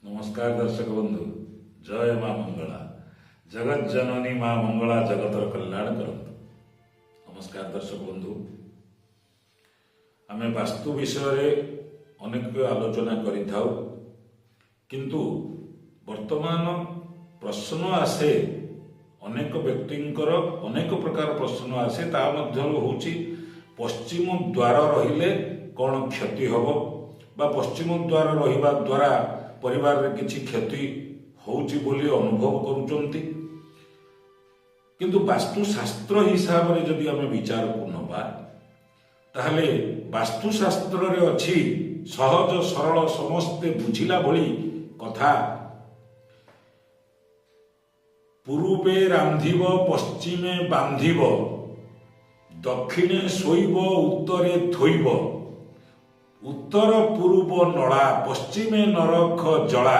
ନମସ୍କାର ଦର୍ଶକ ବନ୍ଧୁ, ଜୟ ମା ମଙ୍ଗଳା। ଜଗତ ଜନନୀ ମା ମଙ୍ଗଳା ଜଗତର କଲ୍ୟାଣ କରନ୍ତୁ। ନମସ୍କାର ଦର୍ଶକ ବନ୍ଧୁ, ଆମେ ବାସ୍ତୁ ବିଷୟରେ ଅନେକ ଆଲୋଚନା କରିଥାଉ, କିନ୍ତୁ ବର୍ତ୍ତମାନ ପ୍ରଶ୍ନ ଆସେ, ଅନେକ ବ୍ୟକ୍ତିଙ୍କର ଅନେକ ପ୍ରକାର ପ୍ରଶ୍ନ ଆସେ। ତା ମଧ୍ୟରୁ ହେଉଛି, ପଶ୍ଚିମ ଦ୍ୱାର ରହିଲେ କ'ଣ କ୍ଷତି ହେବ ବା ପଶ୍ଚିମ ଦ୍ୱାର ରହିବା ଦ୍ୱାରା ପରିବାରରେ କିଛି କ୍ଷତି ହେଉଛି ବୋଲି ଅନୁଭବ କରୁଛନ୍ତି। କିନ୍ତୁ ବାସ୍ତୁଶାସ୍ତ୍ର ହିସାବରେ ଯଦି ଆମେ ବିଚାରକୁ ନେବା, ତାହେଲେ ବାସ୍ତୁଶାସ୍ତ୍ରରେ ଅଛି ସହଜ ସରଳ, ସମସ୍ତେ ବୁଝିଲା ଭଳି କଥା। ପୂର୍ବେ ରାନ୍ଧିବ, ପଶ୍ଚିମେ ବାନ୍ଧିବ, ଦକ୍ଷିଣେ ଶୋଇବ, ଉତ୍ତରେ ଥୋଇବ। ଉତ୍ତର ପୂର୍ବ ନଳା, ପଶ୍ଚିମେ ନରଖ ଜଳା,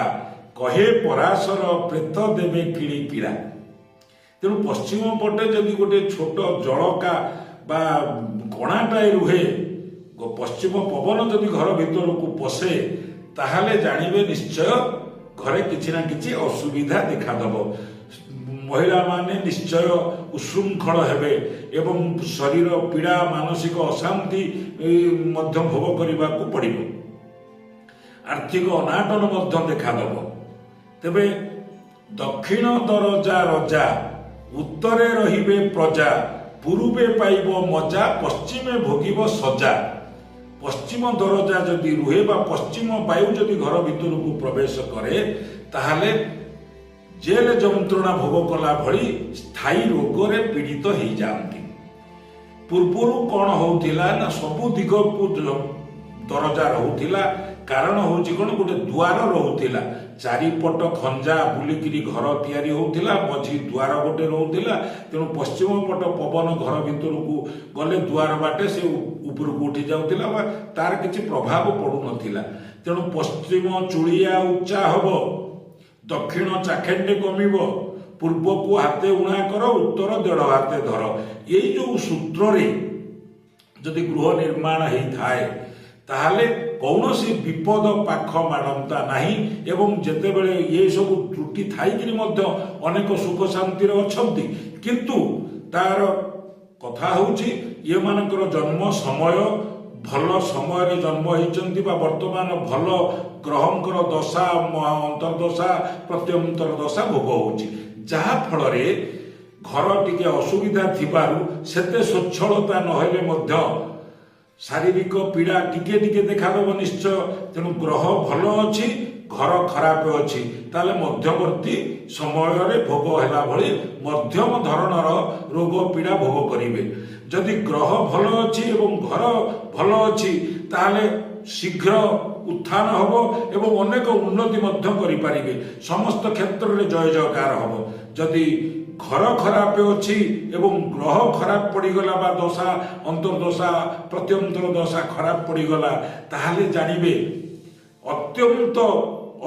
କହେ ପରାଶର ପ୍ରେତ ଦେବେ କିଳି କିଳା। ତେଣୁ ପଶ୍ଚିମ ପଟେ ଯଦି ଗୋଟେ ଛୋଟ ଜଳକା ବା କଣାଟାଏ ରୁହେ, ପଶ୍ଚିମ ପବନ ଯଦି ଘର ଭିତରକୁ ପଶେ, ତାହେଲେ ଜାଣିବେ ନିଶ୍ଚୟ ଘରେ କିଛି ନା କିଛି ଅସୁବିଧା ଦେଖାଦବ। ମହିଳାମାନେ ନିଶ୍ଚୟ ଉଶୃଙ୍ଖଳ ହେବେ ଏବଂ ଶରୀର ପୀଡ଼ା, ମାନସିକ ଅଶାନ୍ତି ମଧ୍ୟ ଭୋଗ କରିବାକୁ ପଡ଼ିବ। ଆର୍ଥିକ ଅନାଟନ ମଧ୍ୟ ଦେଖାଦବ। ତେବେ ଦକ୍ଷିଣ ଦରଜା ରଜା, ଉତ୍ତରେ ରହିବେ ପ୍ରଜା, ପୂର୍ବେ ପାଇବ ମଜା, ପଶ୍ଚିମେ ଭୋଗିବ ସଜା। ପଶ୍ଚିମ ଦରଜା ଯଦି ରୁହେ ବା ପଶ୍ଚିମ ବାୟୁ ଯଦି ଘର ଭିତରକୁ ପ୍ରବେଶ କରେ, ତାହେଲେ ଜେଲ ଯନ୍ତ୍ରଣା ଭୋଗ କଲା ଭଳି ସ୍ଥାୟୀ ରୋଗରେ ପୀଡ଼ିତ ହେଇଯାଆନ୍ତି। ପୂର୍ବରୁ କ'ଣ ହଉଥିଲା ନା, ସବୁ ଦିଗକୁ ଦରଜା ରହୁଥିଲା। କାରଣ ହଉଛି କ'ଣ, ଗୋଟେ ଦୁଆର ରହୁଥିଲା, ଚାରିପଟ ଖଞ୍ଜା ବୁଲିକିରି ଘର ତିଆରି ହଉଥିଲା, ମଝି ଦୁଆର ଗୋଟେ ରହୁଥିଲା। ତେଣୁ ପଶ୍ଚିମ ପଟ ପବନ ଘର ଭିତରକୁ ଗଲେ ଦୁଆର ବାଟେ ସେ ଉପରକୁ ଉଠି ଯାଉଥିଲା ବା ତାର କିଛି ପ୍ରଭାବ ପଡୁନଥିଲା। ତେଣୁ ପଶ୍ଚିମ ଚୁଳିଆ ଉଚ୍ଚା ହବ, ଦକ୍ଷିଣ ଚାଖେଣ୍ଡେ କମିବ, ପୂର୍ବକୁ ହାତେ ଉଣା କର, ଉତ୍ତର ଦେଢ଼ ହାତେ ଧର। ଏଇ ଯୋଉ ସୂତ୍ରରେ ଯଦି ଗୃହ ନିର୍ମାଣ ହେଇଥାଏ, ତାହେଲେ କୌଣସି ବିପଦ ପାଖ ମାଡ଼ନ୍ତା ନାହିଁ। ଏବଂ ଯେତେବେଳେ ଏସବୁ ତ୍ରୁଟି ଥାଇକିରି ମଧ୍ୟ ଅନେକ ସୁଖ ଶାନ୍ତିରେ ଅଛନ୍ତି, କିନ୍ତୁ ତାର କଥା ହେଉଛି ଏମାନଙ୍କର ଜନ୍ମ ସମୟ ଭଲ ସମୟରେ ଜନ୍ମ ହେଇଛନ୍ତି ବା ବର୍ତ୍ତମାନ ଭଲ ଗ୍ରହଙ୍କର ଦଶା, ଅନ୍ତର୍ଦଶା, ପ୍ରତ୍ୟନ୍ତର ଦଶା ଭୋଗ ହଉଛି, ଯାହା ଫଳରେ ଘର ଟିକେ ଅସୁବିଧା ଥିବାରୁ ସେତେ ସ୍ୱଚ୍ଛଳତା ନହେଲେ ମଧ୍ୟ ଶାରୀରିକ ପୀଡ଼ା ଟିକେ ଟିକେ ଦେଖାଦେବ ନିଶ୍ଚୟ। ତେଣୁ ଗ୍ରହ ଭଲ ଅଛି, ଘର ଖରାପ ଅଛି, ତାହେଲେ ମଧ୍ୟବର୍ତ୍ତୀ ସମୟରେ ଭୋଗ ହେଲା ଭଳି ମଧ୍ୟମ ଧରଣର ରୋଗ ପୀଡ଼ା ଭୋଗ କରିବେ। ଯଦି ଗ୍ରହ ଭଲ ଅଛି ଏବଂ ଘର ଭଲ ଅଛି, ତାହେଲେ ଶୀଘ୍ର ଉତ୍ଥାନ ହେବ ଏବଂ ଅନେକ ଉନ୍ନତି ମଧ୍ୟ କରିପାରିବେ, ସମସ୍ତ କ୍ଷେତ୍ରରେ ଜୟ ଜୟକାର ହେବ। ଯଦି ଘର ଖରାପ ଅଛି ଏବଂ ଗ୍ରହ ଖରାପ ପଡ଼ିଗଲା ବା ଦଶା, ଅନ୍ତର୍ଦଶା, ପ୍ରତ୍ୟନ୍ତର ଦଶା ଖରାପ ପଡ଼ିଗଲା, ତାହେଲେ ଜାଣିବେ ଅତ୍ୟନ୍ତ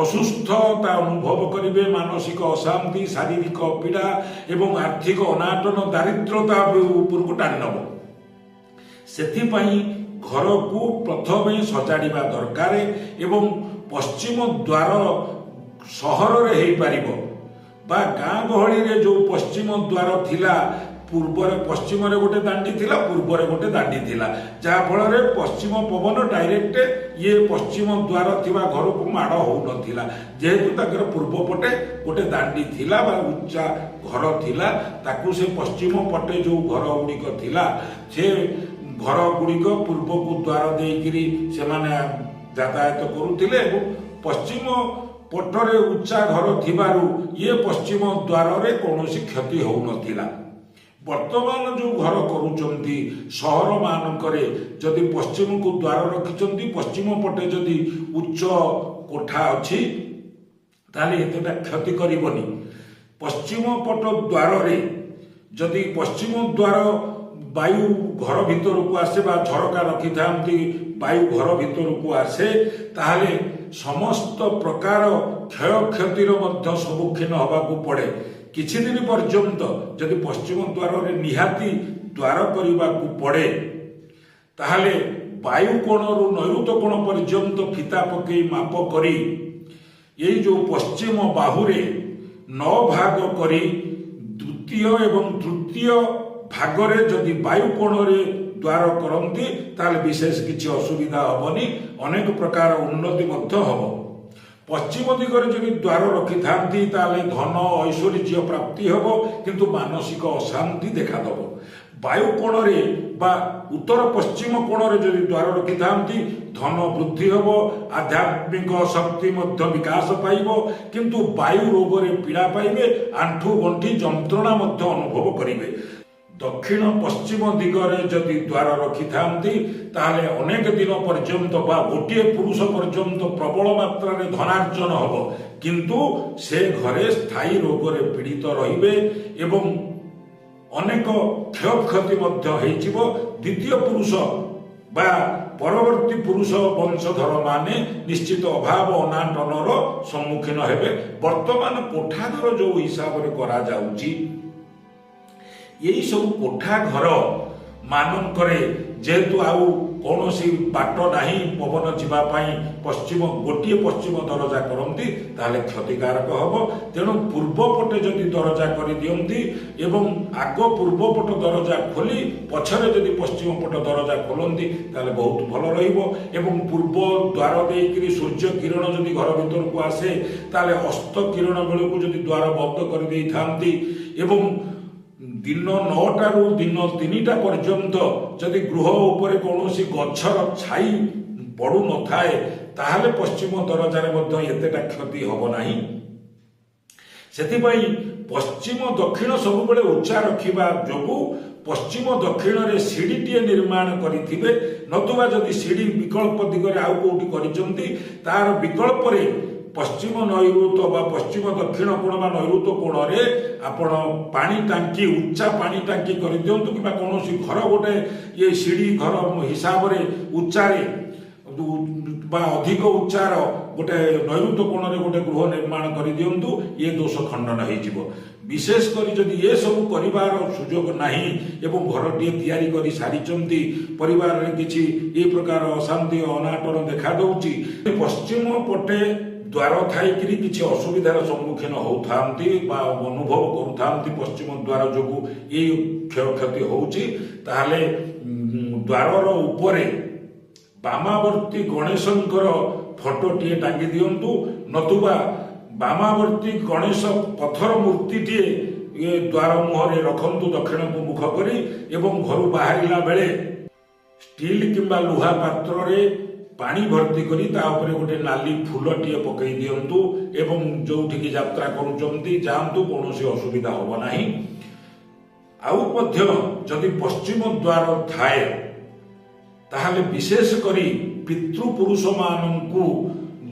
ଅସୁସ୍ଥତା ଅନୁଭବ କରିବେ। ମାନସିକ ଅଶାନ୍ତି, ଶାରୀରିକ ପୀଡ଼ା ଏବଂ ଆର୍ଥିକ ଅନାଟନ, ଦାରିଦ୍ରତା ଉପରକୁ ଟାଣି ନେବ। ସେଥିପାଇଁ ଘରକୁ ପ୍ରଥମେ ସଜାଡ଼ିବା ଦରକାର ଏବଂ ପଶ୍ଚିମ ଦ୍ୱାର ସହରରେ ହେଇପାରିବ ବା ଗାଁ ଗହଳିରେ ଯୋଉ ପଶ୍ଚିମ ଦ୍ୱାର ଥିଲା, ପୂର୍ବରେ ପଶ୍ଚିମରେ ଗୋଟେ ଦାଣ୍ଡି ଥିଲା, ପୂର୍ବରେ ଗୋଟେ ଦାଣ୍ଡି ଥିଲା, ଯାହାଫଳରେ ପଶ୍ଚିମ ପବନ ଡାଇରେକ୍ଟ ଇଏ ପଶ୍ଚିମ ଦ୍ୱାର ଥିବା ଘରକୁ ମାଡ଼ ହଉନଥିଲା। ଯେହେତୁ ତାଙ୍କର ପୂର୍ବ ପଟେ ଗୋଟେ ଦାଣ୍ଡି ଥିଲା ବା ଉଚ୍ଚା ଘର ଥିଲା, ତାକୁ ସେ ପଶ୍ଚିମ ପଟେ ଯୋଉ ଘର ଗୁଡ଼ିକ ଥିଲା, ସେ ଘର ଗୁଡ଼ିକ ପୂର୍ବକୁ ଦ୍ୱାର ଦେଇକିରି ସେମାନେ ଯାତାୟାତ କରୁଥିଲେ ଏବଂ ପଶ୍ଚିମ ପଟରେ ଉଚ୍ଚା ଘର ଥିବାରୁ ଇଏ ପଶ୍ଚିମ ଦ୍ୱାରରେ କୌଣସି କ୍ଷତି ହେଉନଥିଲା। ବର୍ତ୍ତମାନ ଯୋଉ ଘର କରୁଛନ୍ତି ସହର ମାନଙ୍କରେ, ଯଦି ପଶ୍ଚିମକୁ ଦ୍ୱାର ରଖିଛନ୍ତି, ପଶ୍ଚିମ ପଟେ ଯଦି ଉଚ୍ଚ କୋଠା ଅଛି, ତାହେଲେ ଏତେଟା କ୍ଷତି କରିବନି। ପଶ୍ଚିମ ପଟ ଦ୍ୱାରରେ ଯଦି ପଶ୍ଚିମ ଦ୍ୱାର ବାୟୁ ଘର ଭିତରକୁ ଆସେ ବା ଝରକା ରଖିଥାନ୍ତି, ବାୟୁ ଘର ଭିତରକୁ ଆସେ, ତାହେଲେ ସମସ୍ତ ପ୍ରକାର କ୍ଷୟକ୍ଷତିର ମଧ୍ୟ ସମ୍ମୁଖୀନ ହେବାକୁ ପଡ଼େ। କିଛି ଦିନ ପର୍ଯ୍ୟନ୍ତ ଯଦି ପଶ୍ଚିମ ଦ୍ୱାରରେ ନିହାତି ଦ୍ୱାର କରିବାକୁ ପଡ଼େ, ତାହେଲେ ବାୟୁ କୋଣରୁ ନୈଋତ କୋଣ ପର୍ଯ୍ୟନ୍ତ ଫିତା ପକେଇ ମାପ କରି ଏଇ ଯେଉଁ ପଶ୍ଚିମ ବାହୁରେ 9 ଭାଗ କରି ଦ୍ୱିତୀୟ ଏବଂ ତୃତୀୟ ଭାଗରେ ଯଦି ବାୟୁ କୋଣରେ ଦ୍ୱାର କରନ୍ତି, ତାହେଲେ ବିଶେଷ କିଛି ଅସୁବିଧା ହବନି, ଅନେକ ପ୍ରକାର ଉନ୍ନତି ମଧ୍ୟ ହବ। ପଶ୍ଚିମ ଦିଗରେ ଯଦି ଦ୍ୱାର ରଖିଥାନ୍ତି, ତାହେଲେ ଧନ ଐଶ୍ୱର୍ଯ୍ୟ ପ୍ରାପ୍ତି ହେବ, କିନ୍ତୁ ମାନସିକ ଅଶାନ୍ତି ଦେଖାଦେବ। ବାୟୁ କୋଣରେ ବା ଉତ୍ତର ପଶ୍ଚିମ କୋଣରେ ଯଦି ଦ୍ୱାର ରଖିଥାନ୍ତି, ଧନ ବୃଦ୍ଧି ହେବ, ଆଧ୍ୟାତ୍ମିକ ଶକ୍ତି ମଧ୍ୟ ବିକାଶ ପାଇବ, କିନ୍ତୁ ବାୟୁ ରୋଗରେ ପୀଡ଼ା ପାଇବେ, ଆଣ୍ଠୁ ଗଣ୍ଠି ଯନ୍ତ୍ରଣା ମଧ୍ୟ ଅନୁଭବ କରିବେ। ଦକ୍ଷିଣ ପଶ୍ଚିମ ଦିଗରେ ଯଦି ଦ୍ୱାର ରଖିଥାନ୍ତି, ତାହେଲେ ଅନେକ ଦିନ ପର୍ଯ୍ୟନ୍ତ ବା ଗୋଟିଏ ପୁରୁଷ ପର୍ଯ୍ୟନ୍ତ ପ୍ରବଳ ମାତ୍ରାରେ ଧନାର୍ଜନ ହେବ, କିନ୍ତୁ ସେ ଘରେ ସ୍ଥାୟୀ ରୋଗରେ ପୀଡ଼ିତ ରହିବେ ଏବଂ ଅନେକ କ୍ଷୟକ୍ଷତି ମଧ୍ୟ ହେଇଯିବ। ଦ୍ୱିତୀୟ ପୁରୁଷ ବା ପରବର୍ତ୍ତୀ ପୁରୁଷ ବଂଶଧର ମାନେ ନିଶ୍ଚିତ ଅଭାବ ଅନାଟନର ସମ୍ମୁଖୀନ ହେବେ। ବର୍ତ୍ତମାନ କୋଠା ଘର ଯୋଉ ହିସାବରେ କରାଯାଉଛି, ଏଇ ସବୁ କୋଠା ଘର ମାନଙ୍କରେ ଯେହେତୁ ଆଉ କୌଣସି ବାଟ ନାହିଁ ପବନ ଯିବା ପାଇଁ, ପଶ୍ଚିମ ଗୋଟିଏ ପଶ୍ଚିମ ଦରଜା କରନ୍ତି, ତାହେଲେ କ୍ଷତିକାରକ ହବ। ତେଣୁ ପୂର୍ବ ପଟେ ଯଦି ଦରଜା କରିଦିଅନ୍ତି ଏବଂ ଆଗ ପୂର୍ବ ପଟ ଦରଜା ଖୋଲି ପଛରେ ଯଦି ପଶ୍ଚିମ ପଟ ଦରଜା ଖୋଲନ୍ତି, ତାହେଲେ ବହୁତ ଭଲ ରହିବ। ଏବଂ ପୂର୍ବ ଦ୍ୱାର ଦେଇକିରି ସୂର୍ଯ୍ୟ କିରଣ ଯଦି ଘର ଭିତରକୁ ଆସେ, ତାହେଲେ ଅସ୍ତ କିରଣ ବେଳକୁ ଯଦି ଦ୍ୱାର ବନ୍ଦ କରିଦେଇଥାନ୍ତି ଏବଂ ଦିନ 9ଟାରୁ ଦିନ 3ଟା ପର୍ଯ୍ୟନ୍ତ ଯଦି ଗୃହ ଉପରେ କୌଣସି ଗଛର ଛାଇ ପଡୁନଥାଏ, ତାହେଲେ ପଶ୍ଚିମ ଦରଜାରେ ମଧ୍ୟ ଏତେଟା କ୍ଷତି ହେବ ନାହିଁ। ସେଥିପାଇଁ ପଶ୍ଚିମ ଦକ୍ଷିଣ ସବୁବେଳେ ଉଚ୍ଚା ରଖିବା ଯୋଗୁଁ ପଶ୍ଚିମ ଦକ୍ଷିଣରେ ସିଡ଼ିଟିଏ ନିର୍ମାଣ କରିଥିବେ, ନତୁବା ଯଦି ସିଡ଼ି ବିକଳ୍ପ ଦିଗରେ ଆଉ କୋଉଠି କରିଛନ୍ତି, ତାର ବିକଳ୍ପରେ ପଶ୍ଚିମ ନୈଋତ ବା ପଶ୍ଚିମ ଦକ୍ଷିଣ କୋଣ ବା ନୈଋତ କୋଣରେ ଆପଣ ପାଣି ଟାଙ୍କି, ଉଚ୍ଚା ପାଣି ଟାଙ୍କି କରିଦିଅନ୍ତୁ କିମ୍ବା କୌଣସି ଘର ଗୋଟେ ଇଏ ସିଡ଼ି ଘର ହିସାବରେ ଉଚ୍ଚାରେ ବା ଅଧିକ ଉଚ୍ଚାର ଗୋଟେ ନୈଋତ କୋଣରେ ଗୋଟେ ଗୃହ ନିର୍ମାଣ କରିଦିଅନ୍ତୁ, ଇଏ ଦୋଷ ଖଣ୍ଡନ ହେଇଯିବ। ବିଶେଷ କରି ଯଦି ଏସବୁ କରିବାର ସୁଯୋଗ ନାହିଁ ଏବଂ ଘରଟିଏ ତିଆରି କରି ସାରିଛନ୍ତି, ପରିବାରରେ କିଛି ଏ ପ୍ରକାର ଅଶାନ୍ତି ଅନାଟନ ଦେଖା ଦଉଛି, ପଶ୍ଚିମ ପଟେ ଦ୍ୱାର ଥାଇକିରି କିଛି ଅସୁବିଧାର ସମ୍ମୁଖୀନ ହଉଥାନ୍ତି ବା ଅନୁଭବ କରୁଥାନ୍ତି, ପଶ୍ଚିମ ଦ୍ୱାର ଯୋଗୁଁ ଏଇ କ୍ଷୟକ୍ଷତି ହଉଛି, ତାହେଲେ ଦ୍ୱାରର ଉପରେ ବାମାବର୍ତ୍ତୀ ଗଣେଶଙ୍କର ଫଟୋଟିଏ ଟାଙ୍ଗି ଦିଅନ୍ତୁ, ନତୁବା ବାମାବର୍ତ୍ତୀ ଗଣେଶ ପଥର ମୂର୍ତ୍ତିଟିଏ ଏ ଦ୍ୱାର ମୁହଁରେ ରଖନ୍ତୁ ଦକ୍ଷିଣକୁ ମୁଖ କରି। ଏବଂ ଘରୁ ବାହାରିଲା ବେଳେ ଷ୍ଟିଲ୍ କିମ୍ବା ଲୁହା ପାତ୍ରରେ ପାଣି ଭର୍ତ୍ତି କରି ତା ଉପରେ ଗୋଟେ ନାଲି ଫୁଲଟିଏ ପକେଇ ଦିଅନ୍ତୁ ଏବଂ ଯୋଉଠିକି ଯାତ୍ରା କରୁଛନ୍ତି ଯାଆନ୍ତୁ, କୌଣସି ଅସୁବିଧା ହବ ନାହିଁ। ଆଉ ମଧ୍ୟ ଯଦି ପଶ୍ଚିମ ଦ୍ୱାର ଥାଏ, ତାହେଲେ ବିଶେଷ କରି ପିତୃପୁରୁଷମାନଙ୍କୁ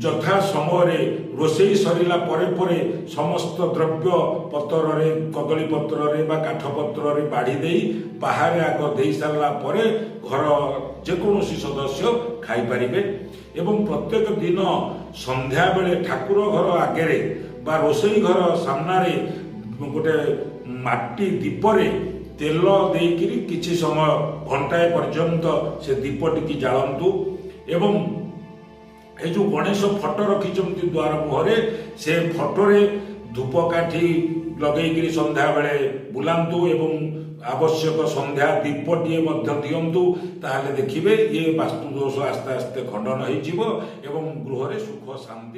ଯଥା ସମୟରେ ରୋଷେଇ ସରିଲା ପରେ ପରେ ସମସ୍ତ ଦ୍ରବ୍ୟ ପତରରେ, କଦଳୀ ପତ୍ରରେ ବା କାଠ ପତ୍ରରେ ବାଢ଼ି ଦେଇ ବାହାରେ ଆଗ ଦେଇ ସାରିଲା ପରେ ଘର ଯେକୌଣସି ସଦସ୍ୟ ଖାଇପାରିବେ। ଏବଂ ପ୍ରତ୍ୟେକ ଦିନ ସନ୍ଧ୍ୟାବେଳେ ଠାକୁର ଘର ଆଗରେ ବା ରୋଷେଇ ଘର ସାମ୍ନାରେ ଗୋଟେ ମାଟି ଦୀପରେ ତେଲ ଦେଇକିରି କିଛି ସମୟ ଘଣ୍ଟାଏ ପର୍ଯ୍ୟନ୍ତ ସେ ଦୀପଟିକି ଜାଳନ୍ତୁ। ଏବଂ ଏ ଯୋଉ ଗଣେଶ ଫଟୋ ରଖିଛନ୍ତି ଦ୍ୱାର ମୁହଁରେ, ସେ ଫଟୋରେ ଧୂପକାଠି ଲଗେଇକିରି ସନ୍ଧ୍ୟାବେଳେ ବୁଲାନ୍ତୁ ଏବଂ ଆବଶ୍ୟକ ସନ୍ଧ୍ୟା ଦୀପଟିଏ ମଧ୍ୟ ଦିଅନ୍ତୁ। ତାହେଲେ ଦେଖିବେ ଇଏ ବାସ୍ତୁଦୋଷ ଆସ୍ତେ ଆସ୍ତେ ଖଣ୍ଡନ ହେଇଯିବ ଏବଂ ଗୃହରେ ସୁଖ ଶାନ୍ତି